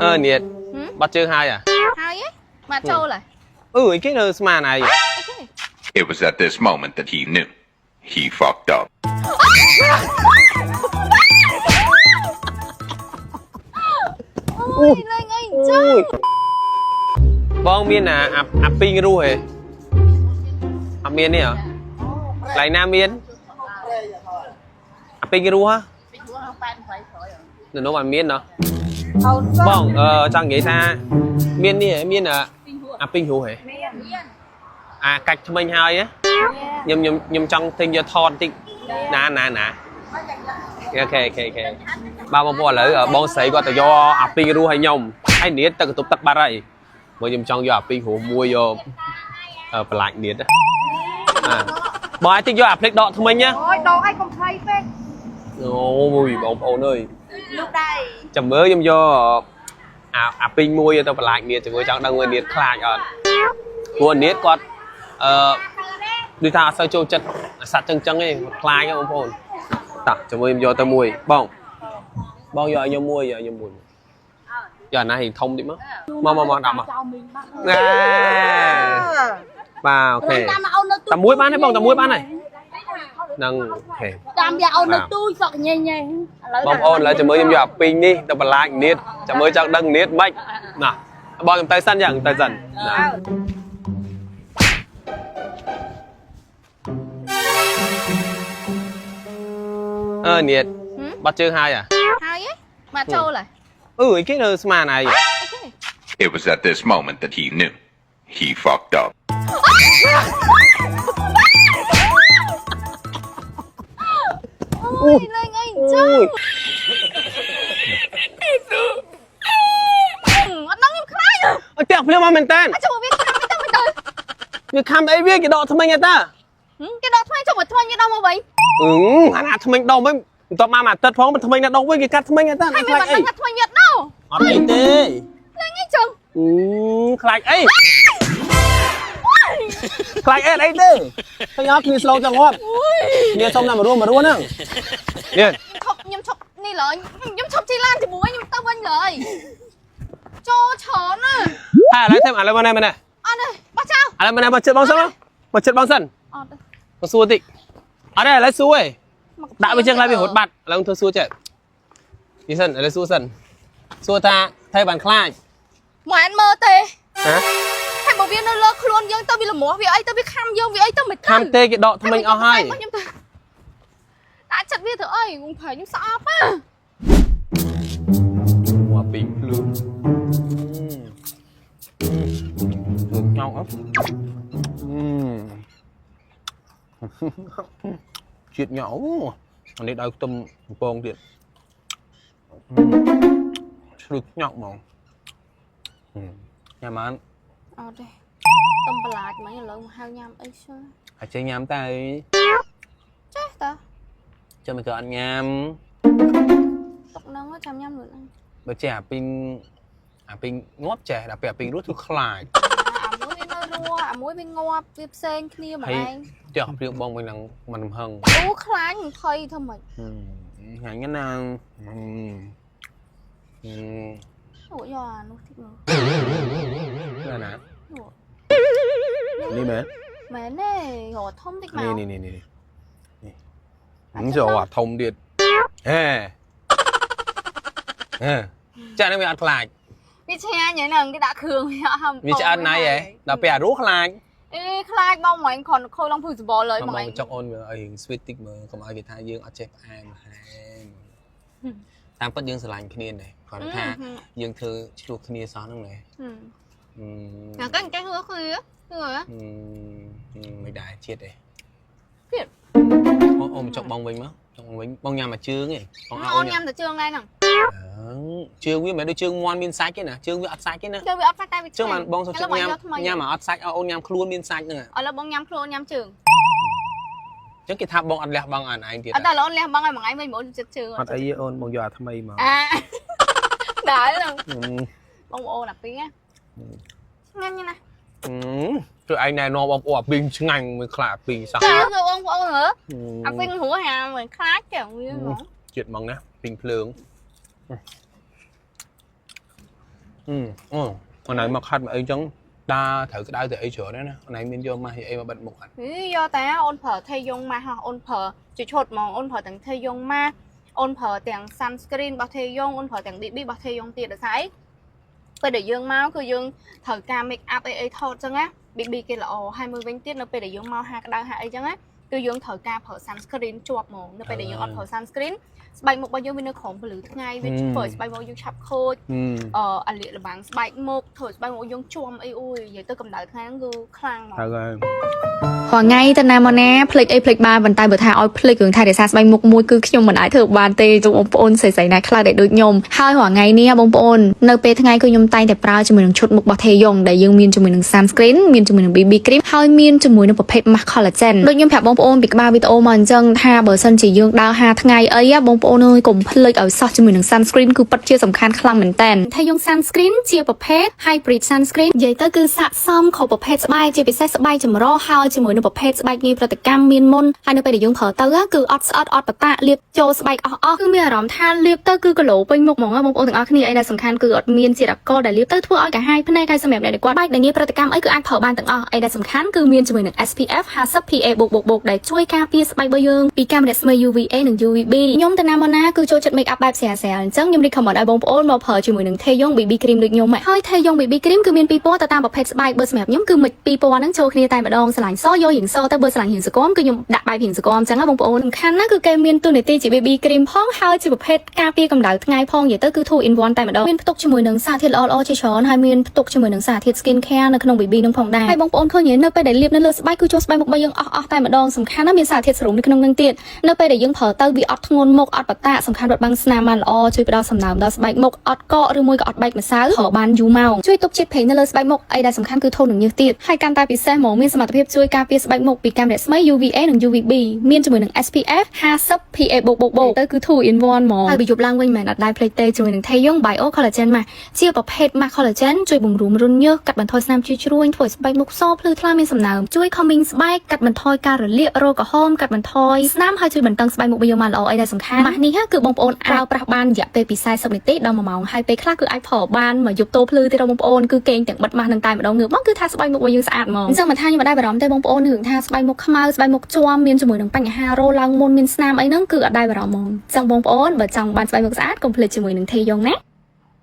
អឺនេះ ហឹម បាត់ជើងហើយអា ហើយហ៎មកចូលហើយ អឺអីគេនៅស្មានឯង អីគេ It was at this moment that he knew. He fucked up. អូយលេងអីអញ្ចឹង បងមានអាអាអាពីងរស់ហ៎អត់មានទេហ៎កន្លែងណាមានអាពីងរស់ហ៎នៅនោះអត់មានណោះបងអឺចង់និយាយថាមាននេះហ៎មានអាអាពីងរស់ហ៎អាកាច់ថ្មិញហើយហ៎ខ្ញុំខ្ញុំខ្ញុំចង់ទិញយកថតបន្តិចណាណាណា OK OK OK បាទបងប្អូនឥឡូវបងស្រីគាត់ទៅយកអាពីងរស់ឲ្យខ្ញុំហើយនៀតទៅកន្ទប់ទឹកបាត់ហើយមកខ្ញុំចង់យកអាពីងរស់មួយយកអឺបន្លាចនៀតណាបាទបងឲ្យតិចយកអាភ្លេចដកថ្មិញណា អូយដកឲ្យកុំភ័យពេក អូយបងប្អូនអើយ លោកដៃ ចាំមើលខ្ញុំយកអាអាពីងមួយយកទៅបន្លាចនៀតចាំមើលចង់ដឹងមើលនៀតខ្លាចអត់ព្រោះនៀតគាត់អឺដូចថាអត់សូវចូលចិត្តសត្វចឹងចឹងទេគាត់ខ្លាចហ្នឹងបងប្អូនតោះចាំមើលខ្ញុំយកទៅមួយបងបងយកឲ្យខ្ញុំមួយយកឲ្យខ្ញុំមួយយកអាណារៀងធំតិចមកមកមកមកដាក់មកណែបាទ OK តាមអូននៅទូ តែមួយបានទេបងតែមួយបានហើយហ្នឹង OK តាមយកអូននៅទូសក់ញ៉ៃញ៉ៃឥឡូវ បងប្អូនឥឡូវចាំមើលខ្ញុំយកអាពីងនេះទៅបន្លាចនៀតចាំមើលចង់ដឹងនៀតម៉េចណាបងខ្ញុំទៅសិនយ៉ាងទៅសិនណាអឺនៀតបាត់ជើងហើយអា ហើយហ៎មកចូលហើយ អឺអីគេនៅស្មានឯង អីគេ It was at this moment that he knew. He fucked up. អូយលេងអីអញ្ចឹងអត់ដឹងខ្ញុំខ្លាច អត់ផ្ទះភ្លាមមកមែនតើ អត់ចូលវាខំទៅទៅ វាខំអីវាគេដកថ្មិញឯតា គេដកថ្មីចូលមកថ្មីគេដកមកវិញ អឺអាណាថ្មិញដកវិញបន្ទាប់មកមួយអាទិត្យផងថ្មិញណាដកវិញគេកាត់ថ្មិញឯតា ហើយ ខ្លាចអី មិនដឹងថាថ្មីវាដក អត់អីទេ លេងអីចឹង អឺខ្លាចអីខ្លាចអីអត់អីទេឃើញអត់គ្នាស្លូតចង់ងាប់គ្នាសុំតែមករស់មករស់ហ្នឹងនេះ ឈប់ខ្ញុំឈប់នេះឡើយខ្ញុំឈប់ជិះឡានជាមួយខ្ញុំទៅវិញឡើយចូលច្រើនណា ហើយឥឡូវធ្វើឥឡូវមកនេះមកនេះ អត់ទេបោះចោល ឥឡូវមកនេះមកចិត្តបងសិនមកចិត្តបងសិន អត់ទេ មកសួរតិចអត់ទេឥឡូវសួរឯងដាក់វាចឹងឡើយវារត់បាត់ឥឡូវធ្វើសួរចេះនេះសិនឥឡូវសួរសិនសួរថាធ្វើបានខ្លាច មិនមើលទេ ហ៎ ហើយបើវានៅលើខ្លួនយើងទៅវាលមាស់វាអីទៅវាខំយើងវាអីទៅមិនទៅ ខំទេគេដកថ្មិញអស់ហើយ ខ្ញុំទៅដាក់ចិត្តវាទៅអីងប្រខ្ញុំស្អប់ហ่ะ មកពីភ្លឺភ្លឺញ៉ោកអត់ជាតិញ៉ោអានេះដោយខ្ទឹមកំពងទៀតឆ្លឺញ៉ោកហ្មងញ៉ាំបាន អត់ទេតំបន្លាចមិញឥឡូវមកហៅញ៉ាំអីសោះ អាចចេះញ៉ាំតែ ចេះតា ចាំមិនក៏អត់ញ៉ាំ ទុកហ្នឹងចាំញ៉ាំលឿនហ្នឹង បើចេះអាពីងអាពីងងាប់ចេះដល់ពេលអាពីងរស់គឺខ្លាច អាមួយវានៅរស់អាមួយវាងាប់វាផ្សេងគ្នាមកឯង ចេះព្រៀងបងវិញនឹងមិនកំហឹង អូខ្លាចមិនភ័យធ្វើម៉េច ញ៉ាំណា អូយកអានោះតិចមើល ណាណា អូ នេះមែន មែនទេរត់ធំតិចមក នេះនេះនេះនេះនេះចូលអាធំទៀតហេហេចានេះវាអត់ខ្លាច វាឆ្ងាញ់ហ្នឹងគេដាក់គ្រឿងវាអត់ហឹម វាឆ្អិនណាយហ៎ដល់ពេលអារស់ខ្លាច អេខ្លាចបងហ្មងគ្រាន់ខូចឡើងភឺសបល់លើ មក ហ្មង ចុកអូនវាឲ្យរៀង sweet តិចមើលកុំឲ្យគេថាយើងអត់ចេះផ្អែមហែមតាមពិតយើងស្រឡាញ់គ្នាដែរគ្រាន់តែថាយើងធ្វើឆ្លោះគ្នាសោះហ្នឹងណែ ណាកែកែហឺគឺហឺ មិនដែរជាតិទេ ទៀត អូអូមកចុកបងវិញមកចុកបងវិញបងញ៉ាំមួយជើងឯងបងឲ្យ អូនញ៉ាំតែជើងដែរហ្នឹង ជើងវាមិនមែនដូចជើងមាន់មានសាច់ទេណាជើងវាអត់សាច់ទេណា ជើងវាអត់សាច់តែវា ជើងបានបងសុខចិត្តញ៉ាំញ៉ាំអត់សាច់ឲ្យអូនញ៉ាំខ្លួនមានសាច់ហ្នឹង ឥឡូវបងញ៉ាំខ្លួនញ៉ាំជើង អញ្ចឹងគេថាបងអត់លះបង់អានឯងទៀត អត់តែអូនលះបង់ឲ្យមួយថ្ងៃវិញមកចិត្តជើង អត់អីអូនបងយកអាថ្មីមក អាដែរហ្នឹងបងអូនអាពីងឆ្ងាញ់ណាស់ ជួយឯងណែនាំបងប្អូនអាពីងឆ្ងាញ់មួយខ្លាអាពីងសោះ ចាគឺបងប្អូនហ៎អាពីងហួរហាមិនខ្លាចចឹងវាហ្មង ជាតិហ្មងណាពីងភ្លើងអឺអូអូនឯងមកខាត់មកអីចឹងតាត្រូវក្តៅទៅអីច្រើនណាអូនឯងមានយកម៉ាស់អីមកបិទមុខអត់ ហីយកតែអូនប្រើថេយងម៉ាស់ហ៎អូនប្រើជាឈុតហ្មងអូនប្រើទាំងថេយងម៉ាស់អូនប្រើទាំង sunscreen របស់ថេយងអូនប្រើទាំង BB របស់ថេយងទៀតដោយសារអីពេលដែលយើងមកគឺយើងត្រូវការ make up អីអីថតចឹងណា BB គេល្អហើយមួយវិញទៀតនៅពេលដែលយើងមកហាក្តៅហាអីចឹងណាគឺយើងត្រូវការប្រើ sunscreen ជាប់ហ្មងនៅពេលដែលយើងអត់ប្រើ sunscreen ស្បែកមុខរបស់យើងវានៅក្រោមពន្លឺថ្ងៃវាធ្វើឲ្យស្បែកមុខយើងឆាប់ខូច អាលាកលបាំងស្បែកមុខធ្វើឲ្យស្បែកមុខយើងជាំអីអ៊ុយនិយាយទៅកម្ដៅថ្ងៃហ្នឹងគឺខ្លាំងហ្មង ត្រូវហើយ រាល់ថ្ងៃទៅណាមកណាភ្លេចអីភ្លេចបានប៉ុន្តែបើថាឲ្យភ្លេចរឿងថែរក្សាស្បែកមុខមួយគឺខ្ញុំមិនអាចធ្វើបានទេជុំបងប្អូនស្រីៗណាខ្លះដែលដូចខ្ញុំហើយរាល់ថ្ងៃនេះបងប្អូននៅពេលថ្ងៃគឺខ្ញុំតែងតែប្រើជាមួយនឹងឈុតមុខរបស់ថេយ៉ុងដែលយើងមានជាមួយនឹង sunscreen មានជាមួយនឹង BB cream ហើយមានជាមួយនឹងប្រភេទ mask collagen ដូចខ្ញុំប្រាប់បងប្អូនពីក្បាលវីដេអូមកអញ្ចឹងថាបើសិនជាយើងដើរហាថ្ងៃអីបងប្អូនអើយកុំភ្លេចឲ្យសោះជាមួយនឹង sunscreen គឺពិតជាសំខាន់ខ្លាំងមែនតើថេយ៉ុង sunscreen ជាប្រភេទ hybrid sunscreen និយាយទៅគឺស័ក្តិសមគ្រប់ប្រភេទស្បែកជាពិសេសស្បែកចម្រុះហើយជាមួយនឹងប្រភេទស្បែកងាយប្រតិកម្មមានមុនហើយនៅពេលដែលយើងប្រើទៅគឺអត់ស្អិតអត់បតាក់លាបចូលស្បែកអស់អស់គឺមានអារម្មណ៍ថាលាបទៅគឺគីឡូពេញមុខហ្មងបងប្អូនទាំងអស់គ្នាអីដែលសំខាន់គឺអត់មានជាតិអាល់កុលដែលលាបទៅធ្វើឲ្យកាហាយភ្នែកហើយសម្រាប់អ្នកដែលគាត់បែកដែលងាយប្រតិកម្មអីគឺអាចប្រើបានទាំងអស់អីដែលសំខាន់គឺមានជាមួយនឹង SPF 50 PA+++ ដែលជួយការពារស្បែករបស់យើងពីកាំរស្មី UVA និង UVB ខ្ញុំទៅណាមកណាគឺចូលចិត្ត make up បែបស្រាលៗអញ្ចឹងខ្ញុំ recommend ឲ្យបងប្អូនមកប្រើជាមួយនឹង Theyong BB cream ដូចខ្ញុំហើយ Theyong BB cream គឺមានពីរពណ៌ទៅតាមប្រភេទស្បែកបើសម្រាប់ខ្ញុំគឺមិនពីរពណ៌ហ្នឹងចូលគ្នាតែម្ដងស្រឡាញ់សយករៀងសទៅបើស្រឡាញ់រៀងសកមគឺខ្ញុំដាក់បែបរៀងសកមអញ្ចឹងណាបងប្អូនសំខាន់ណាស់គឺគេមានតួនាទីជា BB cream ផងហើយជាប្រភេទការពារកម្ដៅថ្ងៃផងនិយាយទៅគឺ 2 in 1តែម្ដងមានផ្ទុកជាមួយនឹងសារធាតុល្អៗជាច្រើនហើយមានផ្ទុកជាមួយនឹងសារធាតុ skin care នៅក្នុង BB នឹងផងដែរហើយបងប្អូនឃើញទេនៅពេលដែលលាបនៅលើស្បែកគឺចូលស្បែកមុខរបស់យើងអស់អស់តែម្ដងសំខាន់ណាស់មានសារធាតុសេរុំនៅក្នុងនឹងទៀតនៅពេលដែលយើងប្រើទៅវាអត់ធ្ងន់មុខអត់បតាក់សំខាន់រត់បាំងស្នាមបានល្អជួយផ្ដល់សំណើមដល់ស្បែកមុខអត់កកឬមួយក៏អត់បែកម្សៅប្រើបានយូរម៉ោងជួយទប់ជាតិប្រេងនៅលើស្បែកមុខអីដែលសំខាន់គឺធន់នឹងញើសទៀតហើយកាន់តែពិសេសហ្មងមានសមត្ថភាពជួយការពារស្បែកមុខពីកាំរស្មី UVA និង UVB មានជាមួយនឹង SPF 50 PA+++ ទៅគឺ 2 in 1ហ្មងហើយបើយប់ឡើងវិញមិនអត់ដែរភ្លេចទេជាមួយនឹង Theyong Bio Collagen ម៉ាស់ជាប្រភេទ mask collagen ជួយបង្រួមរន្ធញើសកាត់បន្ថយស្នាមជាជ្រួញធ្វើឲ្យស្បែកមុខសភ្លឺថ្លាមានសំណើមជួយ calming ស្បែកកាត់បន្ថយការរលាករោគក្រហមកាត់បន្ថយស្នាមហើយជួយបន្តឹងស្បែកមុខរបស់យើងបានល្អអីដែលសំខាន់ម៉ាស់នេះគឺបងប្អូនអាចប្រើប្រាស់បានរយៈពេលពី40នាទីដល់1ម៉ោងហើយពេលខ្លះគឺអាចប្រើបានមកយប់តោភ្លឺទៀតដល់បងប្អូនគឺគេងទាំងបិទម៉ាស់នឹងតែម្ដងងើបមកគឺថាស្បែកមុខរបស់យើងស្អាតហ្មងអញ្ចឹងមិនថាខ្ញុំមិនដែរបារម្ភទេបងប្អូនរឿងថាស្បែកមុខខ្មៅស្បែកមុខជាំមានជាមួយនឹងបញ្ហារោឡើងមុនមានស្នាមអីហ្នឹងគឺអត់ដែរបារម្ភហ្មងអញ្ចឹងបងប្អូនបើចង់បានស្បែកមុខស្អាតកុំភ្លេចជាមួយនឹង Theyong ណា។